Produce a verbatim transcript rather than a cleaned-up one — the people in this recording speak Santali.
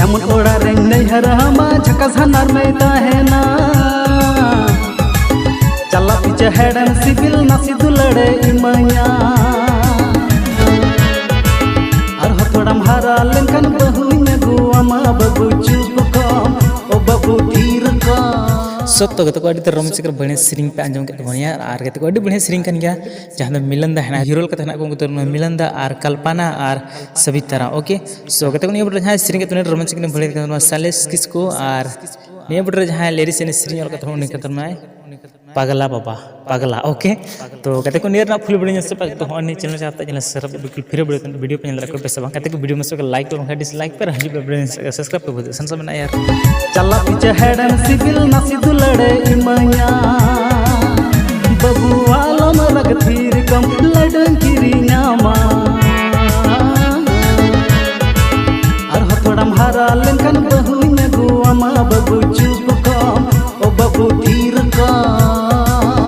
ᱮᱢᱚᱱ ᱚᱲᱟᱜ ᱨᱮᱧ ᱱᱟᱹᱭᱦᱟᱹᱨ ᱟᱢᱟ, ᱡᱷᱟᱠᱟᱥ ᱦᱟᱱᱟᱨ ᱢᱮ ᱛᱟᱦᱮᱱᱟ᱾ ᱪᱟᱞᱟᱜ ᱯᱤᱪᱷᱟᱹ ᱦᱮᱲᱮᱢ ᱥᱤᱵᱤᱞ, ᱱᱟᱥᱮ ᱫᱩᱞᱟᱹᱲᱮ ᱤᱢᱟᱹᱧᱟ᱾ ᱟᱨᱦᱚᱸ ᱛᱷᱚᱲᱟᱢ ᱦᱟᱨᱟ ᱞᱮᱱᱠᱷᱟᱱ ᱵᱟᱹᱦᱩᱧ ᱟᱹᱜᱩᱣᱟᱢᱟ, ᱵᱟᱹᱵᱩ ᱪᱩᱯ ᱠᱚᱢ, ᱳ ᱵᱟᱹᱵᱩ ᱛᱷᱤᱨ ᱠᱚᱢ᱾ ᱥᱚᱛᱛᱚ ᱜᱮ ᱛᱟᱠᱚ, ᱟᱹᱰᱤ ᱩᱛᱟᱹᱨ ᱨᱚᱢᱚᱡᱽ ᱥᱮᱨᱮᱧ ᱯᱮ ᱟᱸᱡᱚᱢ ᱠᱮᱫ ᱛᱟᱵᱚᱱᱟ ᱟᱨ ᱜᱟᱛᱮ ᱠᱚ, ᱟᱹᱰᱤ ᱵᱟᱹᱲᱤᱡ ᱥᱮᱨᱮᱧ ᱠᱟᱱ ᱜᱮᱭᱟ᱾ ᱡᱟᱦᱟᱸ ᱫᱚ ᱢᱤᱞᱟᱱᱫᱟ ᱦᱮᱱᱟᱜ, ᱦᱤᱨᱳᱞ ᱠᱟᱛᱮ ᱦᱮᱱᱟᱜ ᱠᱚ ᱩᱱᱠᱩ ᱫᱚ ᱢᱤᱞᱟᱱᱫᱟ ᱟᱨ ᱠᱟᱞᱯᱟᱱᱟ ᱟᱨ ᱥᱟᱵᱤᱛᱟᱨᱟ᱾ ᱳᱠᱮ, ᱥᱳ ᱜᱟᱛᱮ ᱠᱚ, ᱱᱤᱭᱟᱹ ᱵᱚᱴ ᱨᱮ ᱡᱟᱦᱟᱸᱭ ᱥᱮᱨᱮᱧ ᱠᱮᱫ ᱛᱟᱵᱚᱱᱟ, ᱨᱚᱢᱚᱡᱽ ᱥᱮᱨᱮᱧ ᱵᱷᱟᱹᱞᱟᱹᱭ ᱠᱟᱱ ᱛᱟᱵᱚᱱᱟ ᱥᱟᱞᱮᱥ ᱠᱤᱥᱠᱩ, ᱟᱨ ᱱᱤᱭᱟᱹ ᱵᱚᱴ ᱨᱮ ᱡᱟᱦᱟᱸᱭ ᱞᱤᱨᱤᱠᱥ ᱮ ᱥᱮᱨᱮᱧ ᱚᱞ ᱠᱟᱫ ᱛᱟᱵᱚᱱᱟ, ᱩᱱᱤ ᱠᱟᱱ ᱛᱟᱵᱚᱱᱟᱭ ᱯᱟᱜᱽᱞᱟ ᱵᱟᱵᱟ, ᱯᱟᱜᱽᱞᱟ᱾ ᱳᱠᱮ, ᱛᱚ ᱜᱟᱛᱮ ᱠᱚ, ᱱᱤᱭᱟᱹ ᱨᱮᱱᱟᱜ ᱯᱷᱩᱞ ᱵᱷᱤᱰᱤᱭᱳ ᱧᱮᱞ ᱥᱮ ᱯᱮ, ᱛᱚ ᱦᱚᱸᱜᱼᱚᱭ ᱱᱤᱭᱟᱹ ᱪᱮᱱᱮᱞ ᱪᱟᱞᱟᱜ ᱛᱮ ᱧᱮᱞ ᱥᱮ ᱯᱷᱤᱨ ᱵᱷᱤᱰᱤᱭᱳ ᱯᱮ ᱧᱮᱞ ᱫᱟᱲᱮᱭᱟᱜ ᱠᱟᱱᱟ, ᱵᱮᱥ ᱥᱮ ᱵᱟᱝ? ᱜᱟᱛᱮ ᱠᱚ, ᱵᱷᱤᱰᱤᱭᱳ ᱢᱚᱡᱽ ᱯᱮ ᱞᱟᱭᱤᱠ ᱯᱮ, ᱵᱟᱝᱠᱷᱟᱱ ᱰᱤᱥᱞᱟᱭᱤᱠ ᱯᱮ, ᱟᱨ ᱦᱤᱡᱩᱜ ᱯᱮ ᱵᱷᱤᱰᱤᱭᱳ ᱥᱟᱵᱥᱠᱨᱟᱭᱤᱵ ᱯᱮ ᱵᱷᱩᱞ, ᱥᱟᱱᱥᱟ ᱢᱮᱱᱟᱜᱼᱟ ᱭᱟᱨ᱾ ᱪᱟᱞᱟᱜ ᱯᱤᱪᱷᱟᱹ ᱦᱮᱲᱮᱢ ᱥᱤᱵᱤᱞ, ᱱᱟᱥᱮ ᱫᱩᱞᱟᱹᱲᱮ ᱤᱢᱟᱹᱧᱟ᱾ ᱵᱟᱹᱵᱩ ᱟᱞᱚᱢ ᱨᱟᱜᱽ, ᱛᱷᱤᱨ ᱠᱚᱢ, ᱞᱟᱹᱰᱩᱧ ᱠᱤᱨᱤᱧᱟᱢᱟ᱾ ᱟᱨᱦᱚᱸ ᱛᱷᱚᱲᱟᱢ ᱦᱟᱨᱟ ᱞᱮᱱᱠᱷᱟᱱ ᱵᱟᱹᱦᱩᱧ ᱟᱹᱜᱩᱣᱟᱢᱟ, ᱵᱟᱹᱵᱩ ᱪᱩᱯ ᱠᱚᱢ, ᱳ ᱵᱟᱹᱵᱩ ᱛᱷᱤᱨ ᱠᱚᱢ᱾